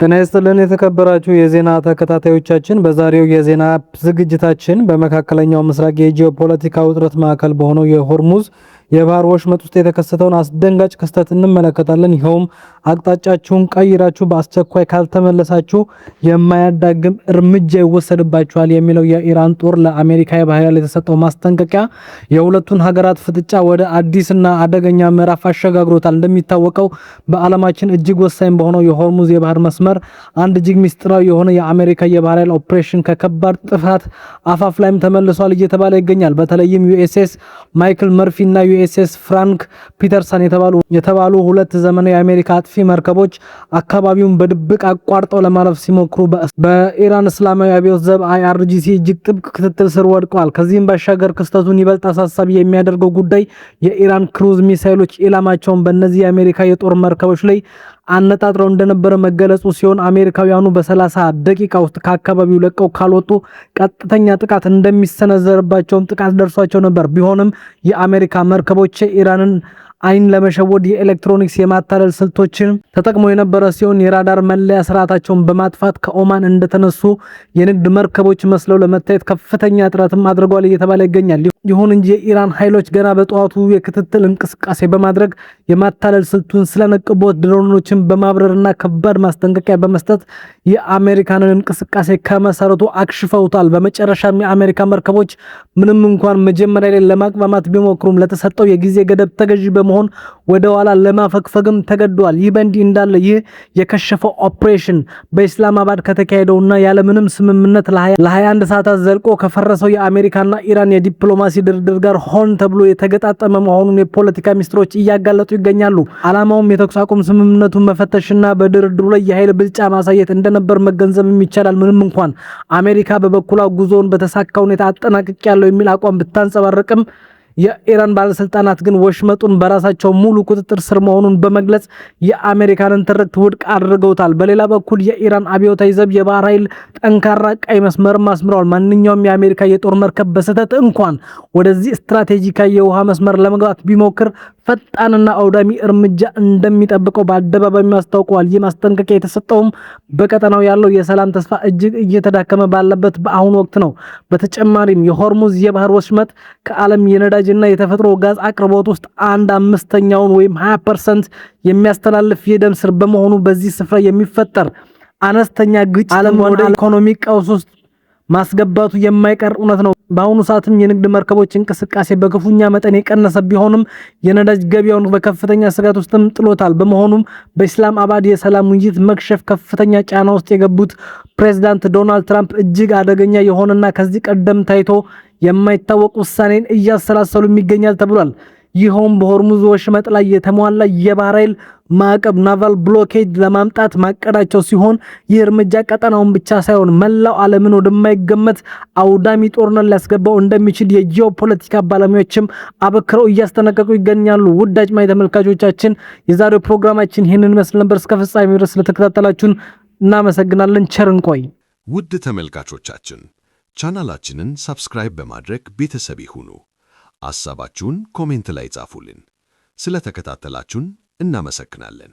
ጤና ይስጥልን የተከበራችሁ የዜና ተከታታዮቻችን፣ በዛሬው የዜና ዝግጅታችን በመካከለኛው ምስራቅ የጂኦፖለቲካ ውጥረት ማዕከል በሆነው የሆርሙዝ የባህር ወሽመጥ ውስጥ የተከሰተውን አስደንጋጭ ክስተት እንመለከታለን። ይኸውም አቅጣጫችሁን ቀይራችሁ በአስቸኳይ ካልተመለሳችሁ የማያዳግም እርምጃ ይወሰድባችኋል የሚለው የኢራን ጦር ለአሜሪካ የባህር ኃይል የተሰጠው ማስጠንቀቂያ የሁለቱን ሀገራት ፍጥጫ ወደ አዲስና አደገኛ ምዕራፍ አሸጋግሮታል። እንደሚታወቀው በዓለማችን እጅግ ወሳኝ በሆነው የሆርሙዝ የባህር መስመር አንድ እጅግ ሚስጥራዊ የሆነ የአሜሪካ የባህር ኃይል ኦፕሬሽን ከከባድ ጥፋት አፋፍ ላይም ተመልሷል እየተባለ ይገኛል። በተለይም ዩኤስኤስ ማይክል መርፊ እና ዩኤስኤስ ፍራንክ ፒተርሰን የተባሉ ሁለት ዘመናዊ የአሜሪካ አጥፊ መርከቦች አካባቢውን በድብቅ አቋርጠው ለማለፍ ሲሞክሩ በኢራን እስላማዊ አብዮት ዘብ IRGC እጅግ ጥብቅ ክትትል ስር ወድቀዋል። ከዚህም ባሻገር ክስተቱን ይበልጥ አሳሳቢ የሚያደርገው ጉዳይ የኢራን ክሩዝ ሚሳይሎች ኢላማቸውን በእነዚህ የአሜሪካ የጦር መርከቦች ላይ አነጣጥረው እንደነበረ መገለጹ ሲሆን፣ አሜሪካውያኑ በ30 ደቂቃ ውስጥ ከአካባቢው ለቀው ካልወጡ ቀጥተኛ ጥቃት እንደሚሰነዘርባቸውም ጥቃት ደርሷቸው ነበር። ቢሆንም የአሜሪካ መርከቦች የኢራንን አይን ለመሸወድ የኤሌክትሮኒክስ የማታለል ስልቶችን ተጠቅሞ የነበረ ሲሆን፣ የራዳር መለያ ስርዓታቸውን በማጥፋት ከኦማን እንደተነሱ የንግድ መርከቦች መስለው ለመታየት ከፍተኛ ጥረትም አድርገዋል እየተባለ ይገኛል። ይሁን እንጂ የኢራን ኃይሎች ገና በጠዋቱ የክትትል እንቅስቃሴ በማድረግ የማታለል ስልቱን ስለነቅቦት ድሮኖችን በማብረርና ከባድ ማስጠንቀቂያ በመስጠት የአሜሪካንን እንቅስቃሴ ከመሰረቱ አክሽፈውታል። በመጨረሻም የአሜሪካ መርከቦች ምንም እንኳን መጀመሪያ ላይ ለማቅማማት ቢሞክሩም ለተሰጠው የጊዜ ገደብ ተገዢ በመሆን ወደ ኋላ ለማፈግፈግም ተገደዋል። ይህ በእንዲህ እንዳለ ይህ የከሸፈው ኦፕሬሽን በኢስላማባድ ከተካሄደውና ያለምንም ስምምነት ለ21 ሰዓታት ዘልቆ ከፈረሰው የአሜሪካና ኢራን የዲፕሎማሲ ድርድር ጋር ሆን ተብሎ የተገጣጠመ መሆኑን የፖለቲካ ሚስጥሮች እያጋለጡ ይገኛሉ። ዓላማውም የተኩስ አቁም ስምምነቱን መፈተሽና በድርድሩ ላይ የኃይል ብልጫ ማሳየት እንደነበር መገንዘብ ይቻላል። ምንም እንኳን አሜሪካ በበኩሏ ጉዞውን በተሳካ ሁኔታ አጠናቅቄያለሁ የሚል አቋም ብታንጸባርቅም፣ የኢራን ባለስልጣናት ግን ወሽመጡን በራሳቸው ሙሉ ቁጥጥር ስር መሆኑን በመግለጽ የአሜሪካንን ትርክት ውድቅ አድርገውታል። በሌላ በኩል የኢራን አብዮታዊ ዘብ የባህር ኃይል ጠንካራ ቀይ መስመርም አስምረዋል። ማንኛውም የአሜሪካ የጦር መርከብ በስህተት እንኳን ወደዚህ ስትራቴጂካዊ የውሃ መስመር ለመግባት ቢሞክር ፈጣንና አውዳሚ እርምጃ እንደሚጠብቀው በአደባባይ አስታውቀዋል። ይህ ማስጠንቀቂያ የተሰጠውም በቀጠናው ያለው የሰላም ተስፋ እጅግ እየተዳከመ ባለበት በአሁኑ ወቅት ነው። በተጨማሪም የሆርሙዝ የባህር ወሽመጥ ከዓለም የነዳጅና የተፈጥሮ ጋዝ አቅርቦት ውስጥ አንድ አምስተኛውን ወይም 20% የሚያስተላልፍ የደም ስር በመሆኑ በዚህ ስፍራ የሚፈጠር አነስተኛ ግጭት ዓለምን ወደ ኢኮኖሚ ቀውስ ውስጥ ማስገባቱ የማይቀር እውነት ነው። በአሁኑ ሰዓትም የንግድ መርከቦች እንቅስቃሴ በክፉኛ መጠን የቀነሰ ቢሆንም የነዳጅ ገበያውን በከፍተኛ ስጋት ውስጥም ጥሎታል። በመሆኑም በኢስላም አባድ የሰላም ውይይት መክሸፍ ከፍተኛ ጫና ውስጥ የገቡት ፕሬዝዳንት ዶናልድ ትራምፕ እጅግ አደገኛ የሆነና ከዚህ ቀደም ታይቶ የማይታወቅ ውሳኔን እያሰላሰሉ ይገኛል ተብሏል። ይኸውም በሆርሙዝ ወሽመጥ ላይ የተሟላ የባህር ኃይል ማዕቀብ naval blockade ለማምጣት ማቀዳቸው ሲሆን፣ ይህ እርምጃ ቀጠናውን ብቻ ሳይሆን መላው ዓለምን ወደማይገመት አውዳሚ ጦርነት ሊያስገባው እንደሚችል የጂኦፖለቲካ ባለሙያዎችም አበክረው እያስጠነቀቁ ይገኛሉ። ውድ አድማጭ ተመልካቾቻችን፣ የዛሬው ፕሮግራማችን ይህንን ይመስል ነበር። እስከ ፍጻሜው ድረስ ስለተከታተላችሁን እናመሰግናለን። ቸር እንቆይ። ውድ ተመልካቾቻችን፣ ቻናላችንን subscribe በማድረግ ቤተሰብ ይሁኑ። ሐሳባችሁን comment ላይ ጻፉልን። ስለተከታተላችሁን እናመሰግናለን።